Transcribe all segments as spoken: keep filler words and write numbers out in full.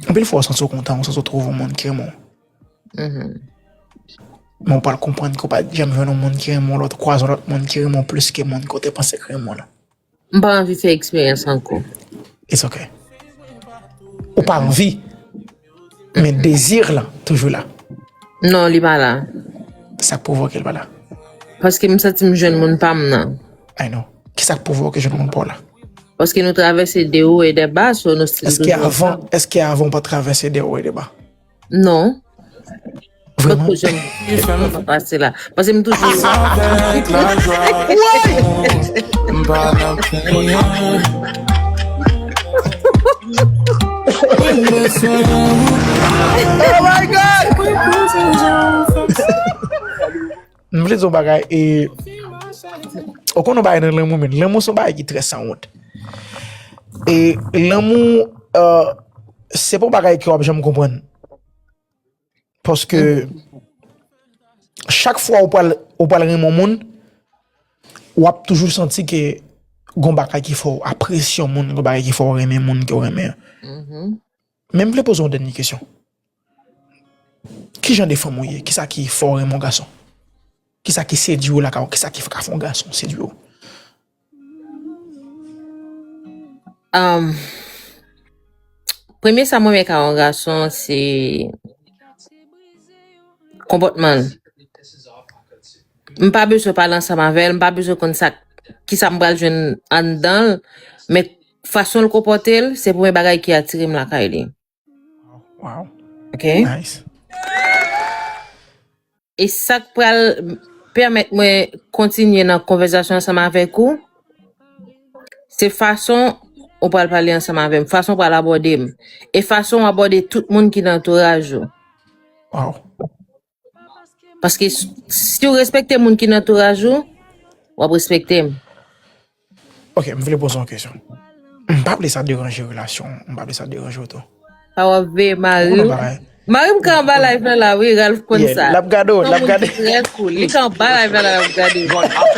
Anpil fwa, ou santi w kontan, ou santi w twouve yon moun ki renmen w. Men ou pral konprann ke w pa t janm jwenn yon moun ki renmen w, lè w kwaze yon lòt moun ki renmen w plis ke moun ke w te panse ki renmen w la. M pa anvi fè eksperyans ankò. It's okay. Ou pa anvi, men dezi lan toujou la. Non, li pa la. Sa k pwouve ke l pa la? Paske m santi m jwenn moun pa m nan. I know. Kisa k pwouve ke w jwenn moun pa w la? Paske nou travèse de wo e de ba, so nou still Èske toujou avan, èske avan ou pa travèse de wo e de ba? Non. Vreman? Poko janm pase la. Paske m toujou. Avèk lajwa. M pa nan plenyen. Oh my God! M vle di yon bagay, e, ou konn yon bagay nan lanmou, men lanmou se yon bagay ki trè sanwont. E lanmou, euh, se pa yon bagay ke w ap janm konprann. Paske chak fwa ou pral, ou pral renmen yon moun, w ap toujou santi ke gon bagay ki fè w apresye yon moun, gon bagay ki fè w renmen moun ke w renmen an. Men m vle poze w yon dènye kesyon. Ki jan de fanm ou ye? Kisa ki fè w renmen yon gason? Kisa ki sedwi w lakay ou? Kisa ki ka fè yon gason sedwi w? Um, premye sa mwen renmen ka yon gason, se konpòtman l. M pa bezwen pale ansanm avè l, m pa bezwen konn sa, kisa m pral jwenn anndan l, men fason l konpòte l, se premye bagay ki atire m lakay li. Wow. Ok? Nice. E sa k pral pèmèt mwen kontinye nan konvèsasyon ansanm avèk ou, se fason ou pral pale ansanm avè m, fason ou pral abòde m, e fason ou abòde tout moun ki nan antouraj ou. Wow. Paske s-, si w respekte moun ki nan antouraj ou, w ap respekte m. Ok, m vle poze yon kesyon. M pa vle sa deranje relasyon, m pa vle sa deranje w tou. Sa w ap veye mari w. Mari m ka anba live la la, wi, Ralph konn sa. L ap gade w, l ap gade. Li ka anba live la la, l ap gade.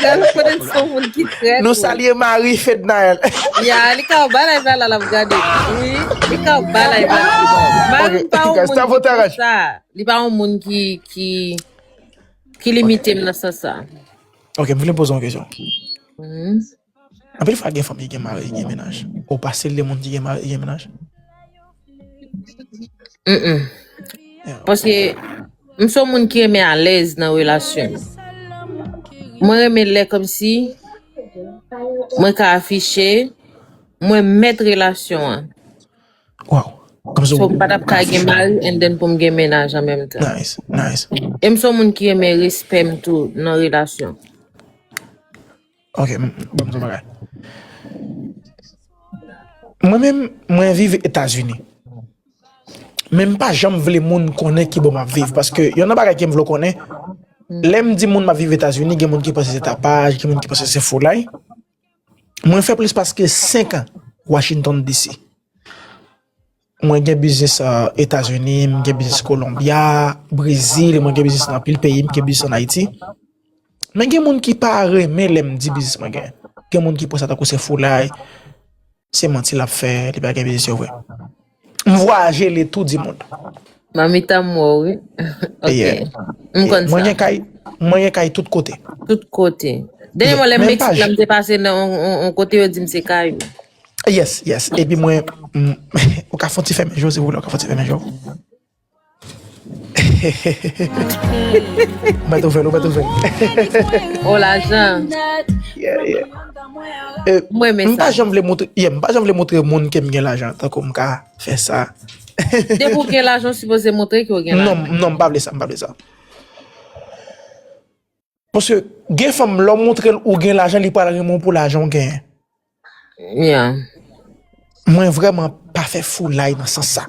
Ralph konnen se yon moun ki trè cool. Nou salye mari Fednaelle. Ya, li ka anba live la la, l ap gade. Wi, li ka anba live la. Mari m pa yon moun ki konsa. Li pa yon moun ki, ki, ki limite m nan sans sa. Ok, m vle poze yon kesyon. Anpil fwa gen fanm ki gen mari, ki gen mennaj. Ou pa sele moun ki gen mari, ki gen mennaj? Mm-mm. Paske m se yon moun ki renmen alèz nan relasyon. Mwen renmen lè kòmsi mwen ka afiche, mwen mèt relasyon an. Wow. So, m pa t ap ka gen mari and then pou m gen mennaj an menm tan. Nice, nice. E m se yon moun ki renmen respè m tou nan relasyon. Ok, m, ban m di yon bagay. Mwen menm, mwen viv Etazini. Men m pa janm vle moun konnen ki bò m ap viv. Paske youn nan bagay ke m vle w konnen, lè m di moun m ap viv Etazini, gen moun ki panse se tapaj, gen moun ki panse se foulay. Mwen fè plis paske senk an Washington D C. Mwen gen biznis, euh, Etazini, m gen biznis Kolonbya, Brezil, mwen gen biznis nan anpil peyi, m gen biznis ann Ayiti. Men gen moun ki pa renmen lè m di biznis mwen gen. Gen moun ki pran sa tankou se foulay, se manti l ap fè, li pa gen biznis yo vre. M vwayaje, li tou di moun. Mamita m wè w, wi. Ok. M konn sa. Mwen gen kay, mwen gen kay tout kote. Tout kote. Dènyèman, lè m Meksik la, m te pase nan yon, yon, yon kote, yo di m se kay ou. Yes, yes. Epi mwen, m, ou ka fè yon ti fèmen je w, si w vle, ou ka fè yon ti fèmen je w. Ou mèt ouvè l, ou mèt ouvè l. O lajan. Yeah, yeah. Euh, m pa janm vle montre, yeah, m pa janm vle montre moun ke m gen lajan, tankou m ka fè sa. Depi w gen lajan, w sipoze montre ke w gen lajan. Non, non, m pa vle sa, m pa vle sa. Paske gen fanm, lè w montre l ou gen lajan, li pral renmen w pou lajan w genyen. Yeah. Mwen vrèman pa fè foulay nan sans sa.